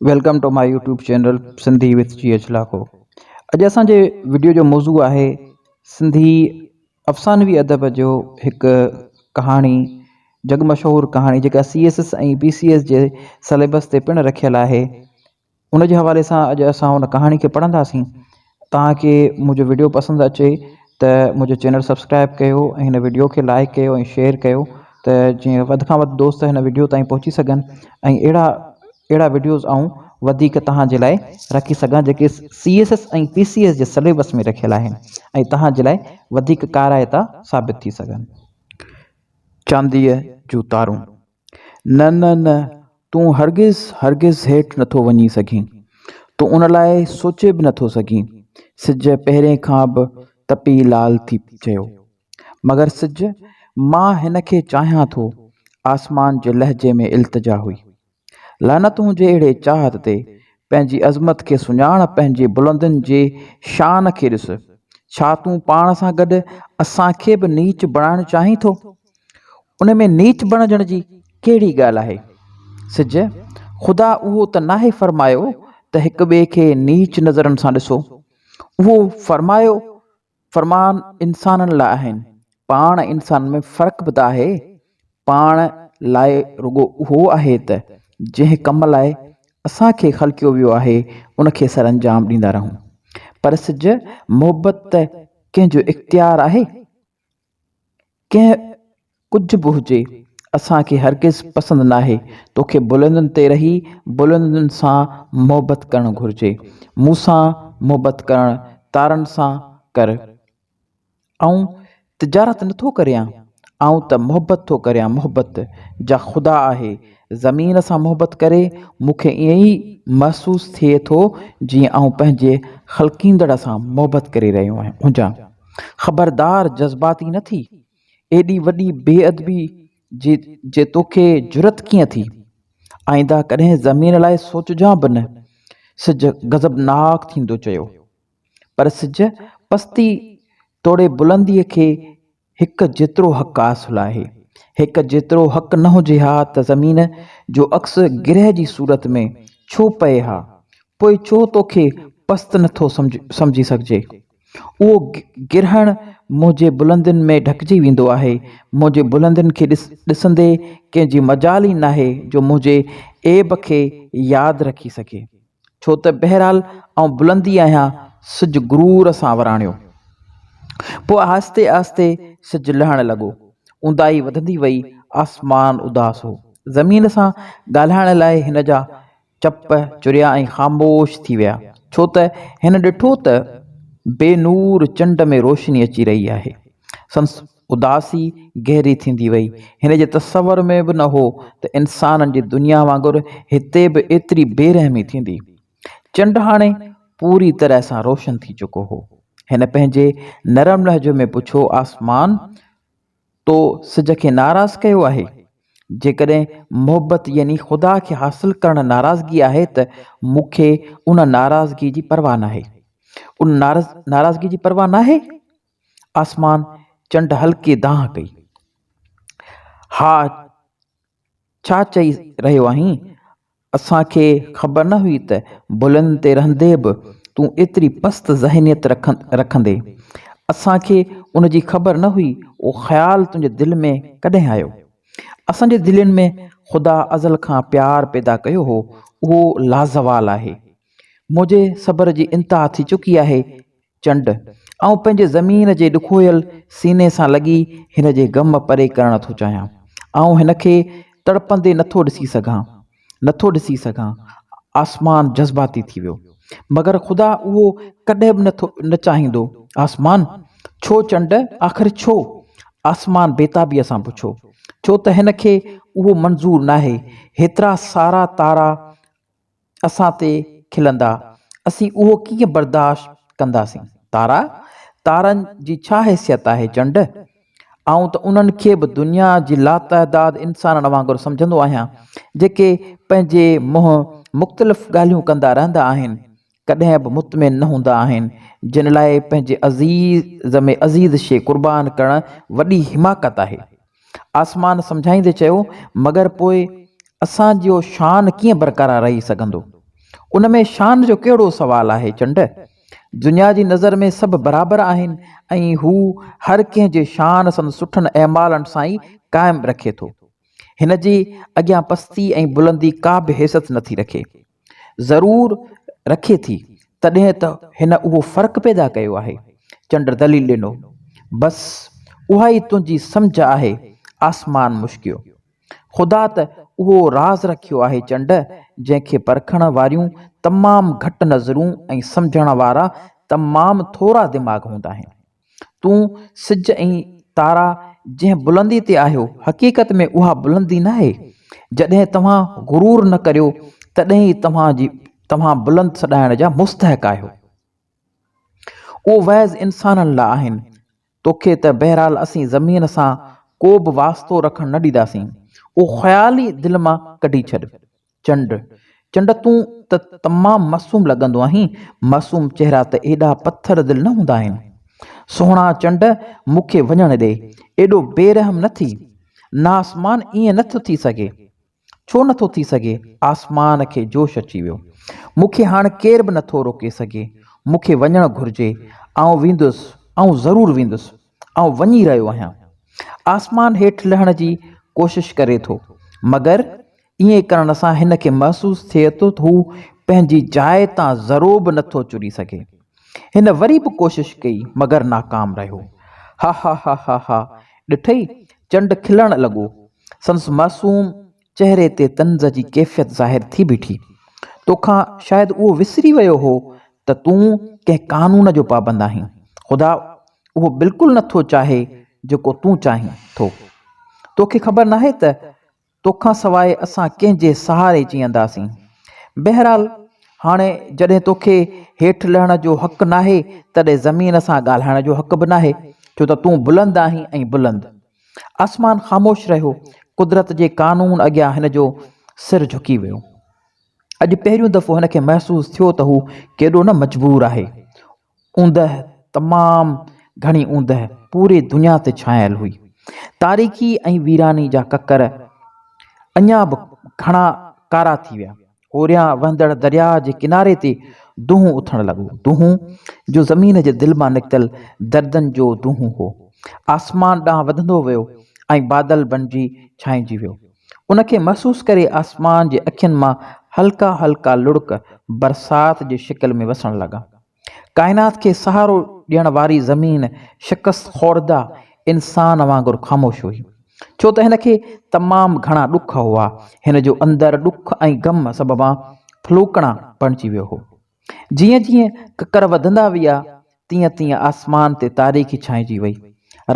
Welcome to my YouTube channel Sindhi with G H Lakho اڄ اسان جي video جو موضوع آهي سنڌي افسانوي ادب جو هڪ ڪهاڻي جڳ مشهور ڪهاڻي جيڪا C S S ۽ P C S جي سليبس تي پڻ رکيل آهي ان جي حوالي سان اڄ اسان ان ڪهاڻي کي پڙهنداسين توهان کي منهنجو وڊيو پسند اچي ته منهنجو چينل سبسڪرائب ڪيو ۽ هن وڊيو کي لائڪ ڪيو ۽ شيئر ڪيو ته جيئن وڌ کان وڌ دوست هن وڊيو تائين پهچي سگهن ۽ اهڙا اهڙا وڊيوز آئون وڌيڪ توهان جي لاء رکي سگهان جيڪي C S S ۽ P C S جي سليبس ۾ رکيل آهن ۽ توهان جي لاء وڌيڪ ڪارائتا ثابت ٿي سگهن. چانديء جون تارون. نه نه نه، تون هرگز هرگز هيٺ نٿو وڃي سگهين. تون ان لاء سوچي به نٿو سگهين. سج پهرين کان به تپي لال ٿي چيو. مگر سج، مان هن کي چاهيان ٿو. آسمان جي لهجي ۾ التجا هئي. لعنت هجي اهڙي چاهت تي. پنهنجي عظمت کي سڃاڻ، پنهنجي بلندين جي شان کي ڏس. ڇا تون پاڻ سان گڏ اسان کي به نيچ بڻائڻ چاهين ٿو؟ ان ۾ نيچ بڻجڻ جي ڪهڙي ڳالهه آهي؟ سج، خدا اهو ته ناهي فرمايو ته هڪ ٻئي کي نيچ نظرن سان ڏسو. اهو فرمايو فرمان انسانن لاء آهن. پاڻ انسانن ۾ فرق به ته آهي. پاڻ لاء رڳو اهو آهي ته جنهن ڪم لاء اسان کي خلقيو ويو آهي ان کي سرانجام ڏيندا رهون. پر سج، محبت ته ڪنهن جو اختيار آهي؟ ڪنهن ڪجهه به هجي، اسان کي هرگز پسند ناهي. توکي بلندين تي رهي بلندين سان محبت ڪرڻ گهرجي. مون سان محبت ڪرڻ تارن سان ڪر. آئون تجارت نٿو ڪريان، آئون ته محبت ٿو ڪريان، محبت، جا خدا آهي. زمين سان محبت ڪري مون کي ائين ئي محسوس ٿئي ٿو جيئن آئون پنهنجي خلقيندڙ سان محبت ڪري رهيو هجان. خبردار جذباتي نه ٿي، ايڏي وڏي بي ادبي جي جي توکي جرئت ڪيئن ٿي؟ آئنده ڪڏهن زمين لاء سوچجان به نه. سج غضبناڪ ٿيندو چيو. پر سج پستي توڙي بلنديء کي هڪ جيترو حق حاصل آهي. هڪ جيترو حق نه هجي ها ته زمين جو عڪس گرهه جي صورت ۾ ڇو پئي ها؟ پوء ڇو توکي پست نه ٿو سمجهي سگهجي؟ اهو گرهڻ منهنجي بلندين ۾ ڍڪجي ويندو آهي. منهنجي بلندين کي ڏسندي ڪنهن جي مجال ئي ناهي جو منهنجي عيب کي ياد رکي سگهي. ڇو ته بهرحال آئون بلندي آهيان سج غرور سان وراڻيو. پوء آهستي آهستي سج لهڻ لڳو. اونداهي وڌندي وئي. آسمان اداس هو. زمين سان ڳالهائڻ لاء هن جا چپ چريا ۽ خاموش ٿي ويا، ڇو ته هن ڏٺو ته بي نور چنڊ ۾ روشني اچي رهي آهي. سندس اداسي گهري ٿيندي وئي. هن جي تصور ۾ به نه هو ته انسانن جي دنيا وانگر هتي به ايتري بي رحمي ٿيندي. چنڊ هاڻي پوري طرح سان روشن ٿي چڪو هو. هن پنهنجي نرم لهجي ۾ پڇيو، آسمان! تو سج کي ناراض ڪيو آهي؟ جيڪڏهن محبت يعني خدا کي حاصل ڪرڻ ناراضگي آهي ته مون کي ان ناراضگي جي پرواهه ناهي. ان ناراضگي جي پرواهه ناهي؟ آسمان چنڊ هلڪي دانهن ڪئي. ها ڇا چئي رهيو آهين؟ اسان کي خبر نه هئي ته بلند تي رهندي به تون ايتري پست ذهنيت رکندين. اسان کي ان جي خبر نه هئي، اهو خيال تنهنجي دل ۾ ڪڏهن آيو؟ اسان جي دلين ۾ خدا ازل کان پيار پيدا ڪيو هو، اهو لازوال آهي. منهنجي صبر جي انتها ٿي چڪي آهي، چنڊ! آئون پنهنجي زمين جي ڏکويل سيني سان لڳي هن جي غم پري ڪرڻ ٿو چاهيان. آئون هن کي تڙپندي نٿو ڏسي سگهان. نٿو ڏسي سگهان. آسمان جذباتي ٿي ويو. مگر خدا اهو ڪڏهن به نٿو نه چاهيندو. آسمان! ڇو چنڊ؟ آخر ڇو؟ آسمان بيتابيء سان پڇيو. ڇو ته هن کي اهو منظور ناهي. هيترا سارا تارا اسان تي کلندا، اسين اهو ڪيئن برداشت ڪنداسين؟ تارا؟ تارن جي ڇا حيثيت آهي چنڊ؟ آئون ته انهن کي به دنيا جي لاتعداد انسانن وانگر سمجهندو آهيان، جيڪي پنهنجي منهن مختلف ڳالهيون ڪندا رهندا آهن، ڪڏهن به مطمئن نه هوندا آهن، جن لاء پنهنجي عزيز ۾ عزيز شيء قربان ڪرڻ وڏي حماقت آهي. آسمان سمجهائيندي چيو، مگر پوء اسان جو شان ڪيئن برقرار رهي سگهندو؟ ان ۾ شان جو ڪهڙو سوال آهي چنڊ؟ دنيا جي نظر ۾ سڀ برابر آهن ۽ هو هر ڪنهن جي شان سندس سٺن اعمالن سان ئي قائم رکي ٿو. هن جي اڳيان پستي ۽ بلندي ڪا به حيثيت نٿي رکي. ضرور رکي ٿي، تڏهن ته هن اهو فرق پيدا ڪيو آهي. چنڊ دليل ڏنو. بس اها ئي تنهنجي سمجهه آهي. آسمان مشڪيو. خدا ته اهو راز رکيو آهي چنڊ، جنهن کي پرکڻ واريون تمام گهٽ نظرون ۽ سمجهڻ وارا تمام ٿورا دماغ هوندا آهن. تون سج ۽ تارا جنهن بلندي تي آهيو، حقيقت ۾ اها بلندي ناهي. جڏهن توهان غرور نه ڪريو، تڏهن ئي توهان جي توهان بلند سڏائڻ جا مستحق آهيو. اهو وعظ انسانن لاء آهن. توکي ته بهرحال اسين زمين سان ڪو به واسطو رکڻ نه ڏينداسين. اهو خيال ئي دل مان ڪڍي ڇڏ. چنڊ، چنڊ تون ته تمام معصوم لڳندو آهين، معصوم چهرا ته ايڏا پٿر دل نه هوندا آهن. سهڻا چنڊ مون کي وڃڻ ڏي، ايڏو بي رحم نه ٿي. نه آسمان ائين نه ٿو ٿي سگهي. ڇو نه ٿو ٿي سگهي؟ آسمان کي جوش اچي ويو. مون کي هاڻ ڪير به نه ٿو روڪي سگهي. مون کي وڃڻ گهرجي. آئون ويندس، آئون ضرور ويندس. آئون وڃي رهيو آهيان. آسمان هيٺ لهڻ جي ڪوشش ڪري ٿو، مگر ائين ڪرڻ سان هن کي محسوس ٿئي ٿو ته هو پنهنجي جاء تان ذرو به نه ٿو چري سگهي. هن وري به ڪوشش ڪئي، مگر ناڪام رهيو. هاهاهاهاها! ڏٺئي؟ چنڊ کلڻ لڳو. سندس معصوم چهري تي طنز جي ڪيفيت ظاهر ٿي بيٺي. توکان شايد اهو وسري ويو هو ته تون ڪنهن قانون جو پابند آهين. خدا اهو بلڪل نه ٿو چاهي جيڪو تون چاهين ٿو. توکي خبر ناهي ته توکان سواء اسان ڪنهن جي سهاري جيئنداسين. بهرحال هاڻي جڏهن توکي هيٺ لهڻ جو حق ناهي تڏهن زمين سان ڳالهائڻ جو حق به ناهي ڇو ته تون بلند آهين ۽ بلند. آسمان خاموش رهيو. قدرت جي قانون اڳيان هن جو سر جهڪي ويو. اڄ پهريون دفعو هن کي محسوس ٿيو ته هو ڪيڏو نه مجبور آهي. اوندهه، تمام گهڻي اوندهه پوري دنيا تي ڇانيل هئي. تاريڪي ۽ ويراني جا ڪڪر اڃا به گهڻا ڪارا ٿي ويا. هوريان وهندڙ درياهه جي ڪناري تي دونهون اٿڻ لڳو. دونهون، جو زمين جي دل مان نڪتل دردن جو دونهون هو. آسمان ڏانهن وڌندو ويو ۽ بادل بڻجي ڇانئجي ويو. ان کي محسوس ڪري آسمان جي اکين مان هلڪا هلڪا لڙڪ برسات جي شڪل ۾ وسڻ لڳا. ڪائنات کي سهارو ڏيڻ واري زمين شڪست خورده انسان وانگر خاموش هئي. ڇو ته هن کي تمام گهڻا ڏک هئا. هن جو اندر ڏک ۽ غم سببان ڦلوڪڻا بڻجي ويو هو. جيئن جيئن ڪڪر وڌندا ويا، تيئن تيئن آسمان تي تاريڪي ڇانئجي وئي.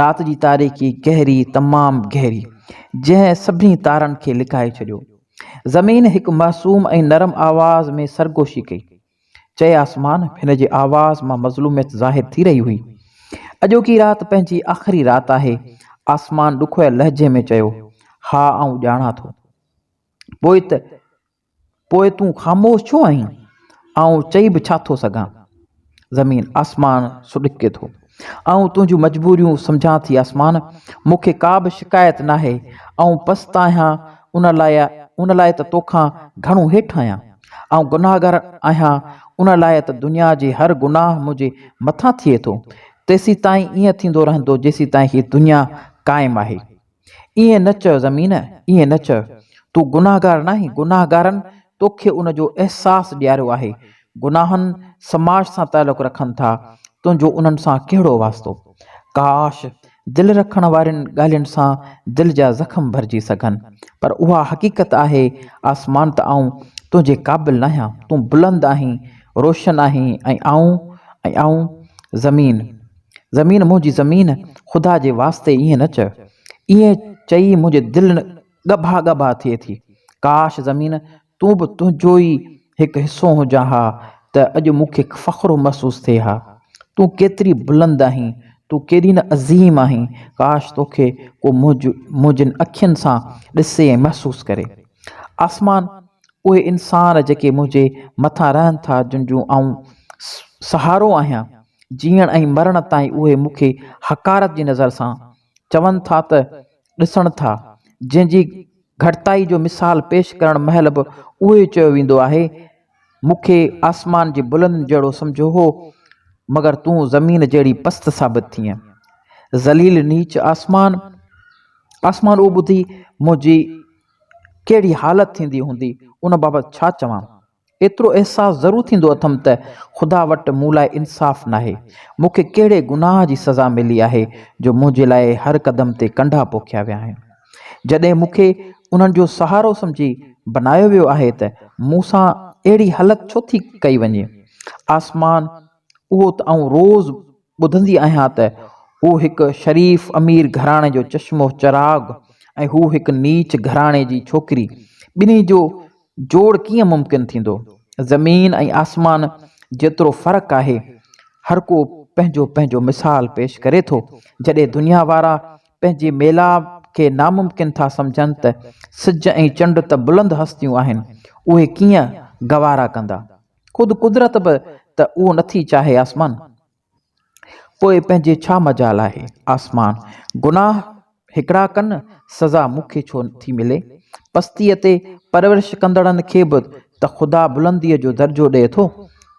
رات جي تاريڪي گهري، تمام گهري، جنهن سڀني تارن کي لڪائي ڇڏيو. زمين هڪ معصوم ۽ نرم آواز ۾ سرگوشي ڪئي. چئي آسمان، هن جي آواز مان مظلوميت ظاهر ٿي رهي هئي. اڄوڪي رات پنهنجي آخري رات آهي. آسمان ڏکويل لهجي ۾ چيو. ها آئون ڄاڻان ٿو. پوء ته پوء تون خاموش ڇو آهين؟ آئون چئي به ڇا ٿو سگهان؟ زمين، آسمان سڏڪي ٿو. آئون تنهنجون مجبوريون سمجهان ٿي آسمان! مون کي ڪا به شڪايت ناهي. آئون پست آهيان ان لاء ان لاء ته توکان گهڻو هيٺ آهيان. آئون گناهگار آهيان ان لاء ته دنيا جي هر گناهه منهنجي مٿان ٿئي ٿو. تيسيتائين ائين ٿيندو رهندو جيسيتائين هي دنيا قائم آهي. ائين نه چئه زمين، ائين نه چئه. تون گناهگار ناهين، گناهگارن توکي ان جو احساس ڏياريو آهي. گناهن سماج سان تعلق رکن ٿا، تنهنجو انهن سان ڪهڙو واسطو؟ ڪاش! دل رکڻ وارين ڳالهين سان دل جا زخم ڀرجي سگهن. پر اها حقيقت آهي آسمان ته آئون تنهنجي قابل ناهيان، تون بلند آهين، روشن آهين ۽ آئون، ۽ آئون زمين. زمين منهنجي زمين، خدا جي واسطي ائين نه چئه. ائين چئي منهنجي دل ڳڀا ڳڀا ٿئي ٿي. ڪاش زمين تون به تنهنجو ئي هڪ حصو هجان ها ته اڄ مون کي فخر محسوس ٿئي ها. تون ڪيتري بلند آهين، تون ڪيڏي نه عظيم آهين، ڪاش توکي ڪو منهنجين اکين سان ڏسي ۽ محسوس ڪري. آسمان، اهي انسان جيڪي منهنجي مٿان رهن ٿا، جن جو آئون سهارو آهيان، جيئڻ ۽ مرڻ تائين اهي مون کي حقارت جي نظر سان چون ٿا ته ڏسڻ ٿا، جنهن جي گهٽتائي جو مثال پيش ڪرڻ مهل به اهو ئي چيو ويندو آهي. مون کي آسمان جي بلندين جهڙو سمجهيو هو، مگر تون زمين جهڙي پست ثابت ٿئين. ذليل نيچ آسمان! آسمان اهو ٻڌي منهنجي ڪهڙي حالت ٿيندي هوندي، ان بابت ڇا چوان؟ ايترو احساس ضرور ٿيندو اٿم ته خدا وٽ مون لاء انصاف ناهي. مون کي ڪهڙي گناهه جي سزا ملي آهي جو منهنجي لاء هر قدم تي ڪنڍا پوکيا ويا آهن. جڏهن مون کي انهن جو سهارو سمجهي بنايو ويو آهي ته مون سان اهڙي هلت ڇو ٿي ڪئي وڃي؟ آسمان، اهو ته آئون روز ٻڌندي آهيان ته هو هڪ شريف امير گهراڻي جو چشم و چراغ ۽ هو هڪ نيچ گهراڻي جي ڇوڪري، ٻنهي جو جوڙ ڪيئن ممڪن ٿيندو؟ زمين ۽ آسمان جيترو فرق آهي. هر ڪو پنهنجو پنهنجو مثال پيش ڪري ٿو. جڏهن دنيا وارا پنهنجي ميلاپ کي ناممڪن ٿا سمجهن ته سج ۽ چنڊ ته بلند هستيون آهن، اهي ڪيئن گوارا ڪندا؟ خود قدرت به ته اهو نٿي چاهي آسمان! پوء پنهنجي ڇا مجال آهي؟ آسمان، گناهه هڪڙا ڪن، سزا مون کي ڇو ٿي ملي؟ پستيء تي پرورش ڪندڙن کي به ته خدا بلنديء جو درجو ڏئي ٿو.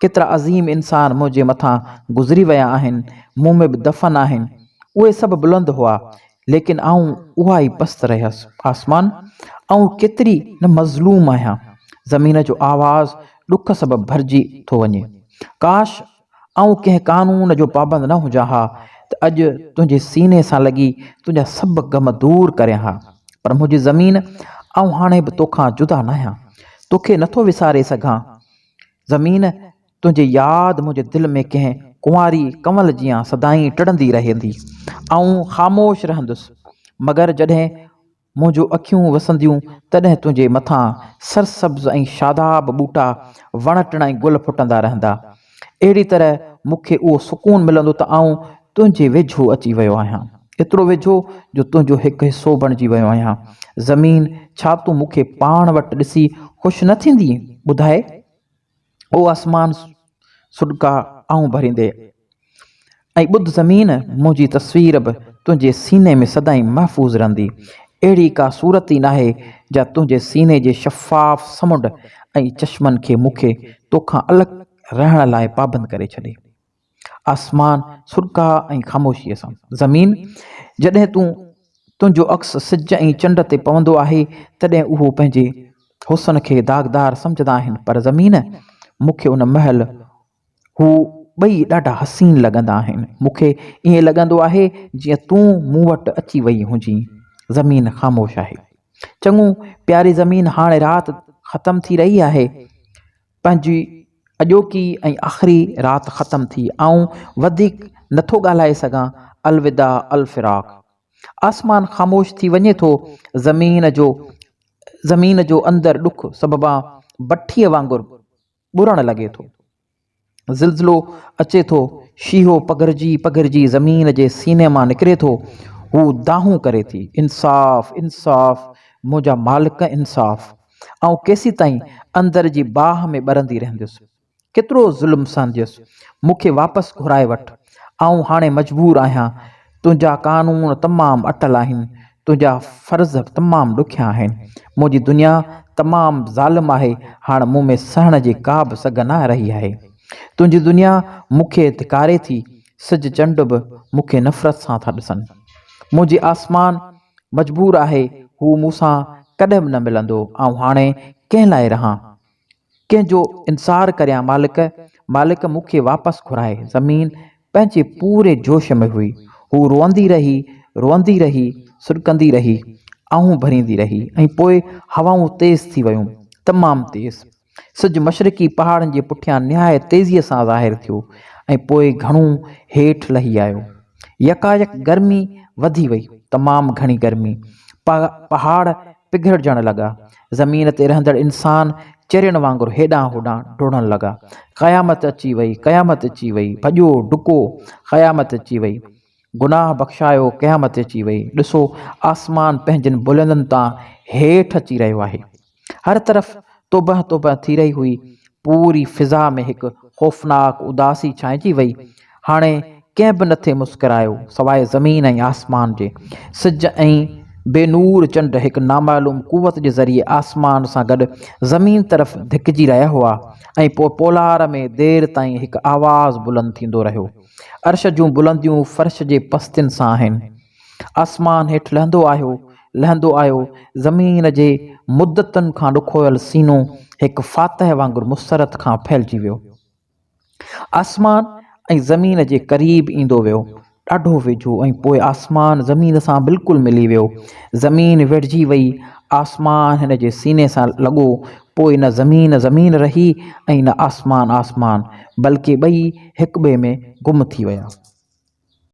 ڪيترا عظيم انسان منهنجي مٿان گذري ويا آهن، مون ۾ به دفن آهن. اهي سڀ بلند هئا، ليڪن آئون اها ئي پست رهيس. آسمان، آئون ڪيتري نه مظلوم آهيان. زمين جو آواز ڏک سبب ڀرجي ٿو وڃي. ڪاش! آئون ڪنهن قانون جو پابند نه هجان ها ته اڄ تنهنجي سيني سان لڳي تنهنجا سڀ غم دور ڪريان ها. پر منهنجي زمين، آئون هاڻي به توکان جدا ناهيان. توکي نٿو وساري سگهان. زمين، تنهنجي ياد منهنجي دل ۾ ڪنهن ڪنواري ڪنول جيان سدائين ٽڙندي رهندي. آئون خاموش رهندس. مگر جڏهن منهنجون اکيون وسنديون تڏهن تنهنجي مٿان سرسبز ۽ شاداب ٻوٽا، وڻ ٽڻ ۽ گل ڦٽندا رهندا. اهڙي طرح مون کي اهو سڪون ملندو ته آئون تنهنجي ويجهو اچي ويو آهيان. ايترو ويجهو جو تنهنجو هڪ حصو بڻجي ويو آهيان. زمين، ڇا تون مون کي پاڻ وٽ ڏسي خوش نه ٿيندينء؟ ٻڌاء؟ او آسمان سڏڪا آهون ڀريندي ۽ ٻڌ زمين منهنجي تصوير به تنهنجي سيني ۾ سدائين محفوظ رهندي. اهڙي ڪا صورت ئي ناهي جا تنهنجي سيني جي شفاف سمنڊ ۽ چشمن کي مون کي توکان الڳ رهڻ لاء پابند ڪري ڇڏي. آسمان سڏڪا ۽ خاموشيء سان. زمين، جڏهن تون تنهنجو عڪس سج ۽ چنڊ تي پوندو آهي، تڏهن اهو پنهنجي حسن کي داغدار سمجهندا آهن، پر زمين، مون کي ان مهل هو ٻئي ڏاڍا حسين لڳندا آهن. مون کي ائين لڳندو آهي جيئن تون مون وٽ اچي وئي هجين. زمين خاموش آهي. چڱو، پياري زمين، هاڻي رات ختم ٿي رهي آهي. پنهنجي اڄوڪي ۽ آخري رات ختم ٿي. آئون وڌيڪ نٿو ڳالهائي سگهان. الوداع الفراق. آسمان خاموش ٿي وڃي ٿو. زمين جو زمين جو اندر ڏک سببان بٺيء وانگر ٻرڻ لڳي ٿو. زلزلو اچي ٿو. شيهو پگهرجي پگهرجي زمين جي سيني مان نڪري ٿو. هو دانهون ڪري ٿي. انصاف! انصاف! منهنجا مالڪ انصاف! آئون ڪيسيتائين اندر جي باهه ۾ ٻرندي رهنديس؟ ڪيترو ظلم سهنديس؟ مون کي واپس گهرائي وٺ. آئون هاڻي مجبور آهيان. تنهنجا قانون تمام اٽل آهن. تنهنجا فرض تمام ڏکيا آهن. منهنجي دنيا تمام ظالم آهي. هاڻ مون ۾ سهڻ جي ڪا به سگهه نه رهي آهي. تنهنجي دنيا مون کي ڌڪاري ٿي. سج چنڊ به مون کي نفرت سان ٿا ڏسن. منهنجي آسمان مجبور آهي، هو مون سان ڪڏهن به نه ملندو، آئون هاڻي ڪنهن لاء رهان؟ ڪنهن جو انتظار ڪريان مالڪ، مالڪ مون کي واپس گهرائي. زمين پنهنجي پوري جوش ۾ هئي. هو روئندي رهي، روئندي رهي، سڏڪندي رهي، آهون ڀريندي رهي ۽ پوء هوائون تيز ٿي ويون، تمام تيز. سج مشرقي پهاڙن جي پٺيان نهايت تيزيء سان ظاهر ٿيو ۽ پوء گهڻو هيٺ لهي آيو. يڪايڪ گرمي وڌي وئي، تمام گهڻي گرمي. پهاڙ پگهرجڻ لڳا. زمين تي رهندڙ انسان چرين وانگر هيڏانهن هوڏانهن ڊوڙڻ لڳا. قيامت اچي وئي، قيامت اچي وئي، ڀڄو، ڊڪو، قيامت اچي وئي. گناهه بخشايو، قيامت اچي وئي. ڏسو، آسمان پنهنجن بلندين تان هيٺ اچي رهيو آهي. هر طرف توبهه توبهه ٿي رهي هئي. پوري فضا ۾ هڪ خوفناڪ اداسي ڇانئجي وئي. هاڻي ڪنهن به نٿي مسڪرايو، سواء زمين ۽ آسمان جي. سج ۽ بي نور چنڊ هڪ نامعلوم قوت جي ذريعي آسمان سان گڏ زمين طرف ڌڪجي رهيا هئا ۽ پوء پولار ۾ دير تائين هڪ آواز بلند ٿيندو رهيو. عرش جون بلنديون فرش جي پستين سان آهن. آسمان هيٺ لهندو آيو، لهندو آيو، زمين جي مدتن کان ڏکويل سينو هڪ فاتح وانگر مسرت کان ڦهلجي ويو. آسمان ۽ زمين جي قريب ايندو ويو، ڏاڍو ويجهو ۽ پوء آسمان زمين سان بلڪل ملي ويو. زمين ويڙهجي وئي، آسمان هن جي سيني سان لڳو، پوء نه زمين زمين رهي ۽ نه آسمان آسمان، بلڪه ٻئي هڪٻئي ۾ گم ٿي ويا.